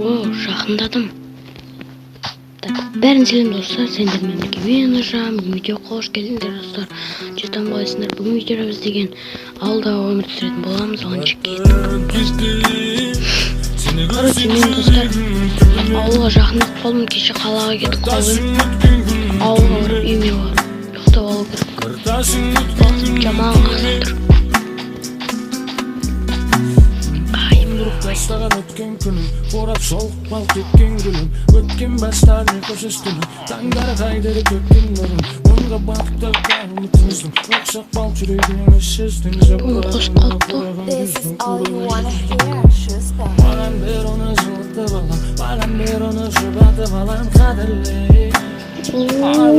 О, жақындадым. Так, бәрін сәлем, достар, сендермен бірге мен, Нұржан. Бүгін видеоға қош келдіңдер, достар. Жетан қалайсыңдар? Бүгін видеода біз деген ауылдағы өмір түсіретін боламыз. Оған кеттік. Короче, мен, достар, ауылға жақындап қалдым. Кеше қалаға кетіп қалдым. Ауылға барып, үйіме барып ұйықтап алу керек. Басым жаман қасып тұр. Ай. Бастаған өткен күнім, қурап, солып қалып кеткен гүлім, өткен бастармен қоштастым. Таңдары қайда деп төккен нұрым, мұңға батып ұмытылдым, ұқсап қалып жүрегіме сездің. Бұны қосып қалыпты. This is all you wanna hear, Schuster. Маған бер оны, жылытып алам, маған бер оны, жұбатып алам, қадірлей. Маған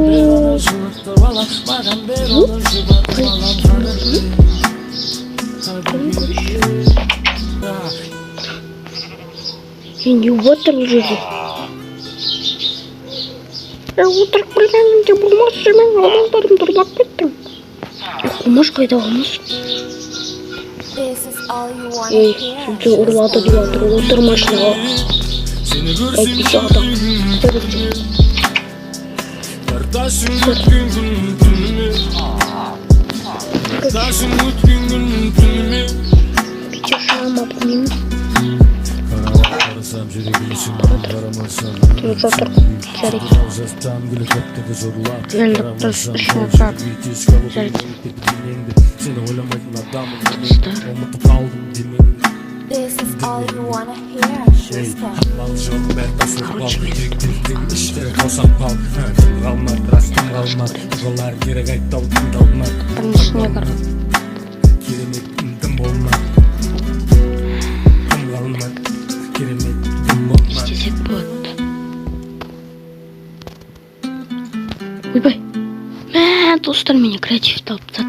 бер оны, жылытып алам, маған бер оны, жұбатып алам, қадірлей. Қадірлей. Е, не болып жатыр бұл жерде? Е, отырып келгенімде болмас, мен алмаларымды ұрлап кеттім. Е, қумаш қайда, қумаш? This is all you wanna Ей, hear. сізді ұрлады деп жатыр, отыр машинаға. Сені көрсем, Әйтпесе адам. тартасың өткен күн түніме, тартасың өткен күн түніме. Видео шыға ма, білмеймін. Қарасам, жүрегіме сен қарамасам. Жатыр. Жарайды. Жастан гүлі зорлап. Енді біз ішіне барып. Жарайды. Сені ойламайтын адаммын, Достар. ұмытып қалдым демеңді. This is all you wanna hear, Schuster. Амал жоқ, бәрі тасылып Короче, қалды. Жүректердің іштері босап қалды. Тым қалмады, рас, тым қалмады. Дұғалар керек айтты-ау, тыңдалмады. Біріншісіне кір. Керемет тым болмады, тым қалмады, керемет тым болмады. Істесек болады. Ойбай, мә, достар, мені креативті алып тастады.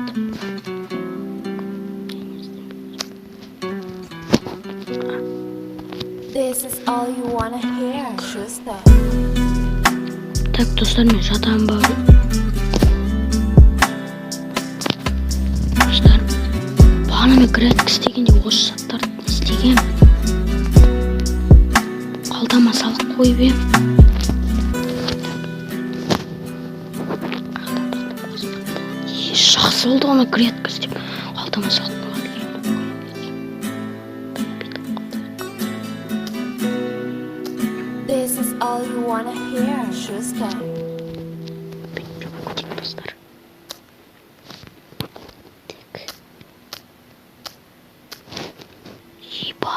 This is all you wanna hear, Schuster. Так, достар, мен жатамын ба? Достар, бағана мен грядка істегенде осы заттарды істегем, қалтама салып қойып ем. Е, жақсы болды ғой ана грядка істеп, қалтама салып қойған. This is all you wanna hear, Schuster. Бүйтіп кетейік, достар. Так, еба.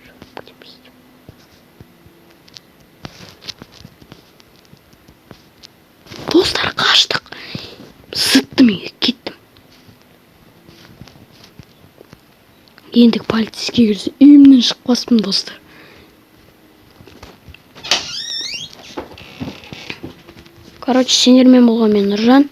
Жауып кетеміз. Достар, қаштық, зыттым, үйге кеттім. Енді полицейский кірсе, үйімнен шықпаспын, достар. Короче, сендермен болған мен, Нұржан.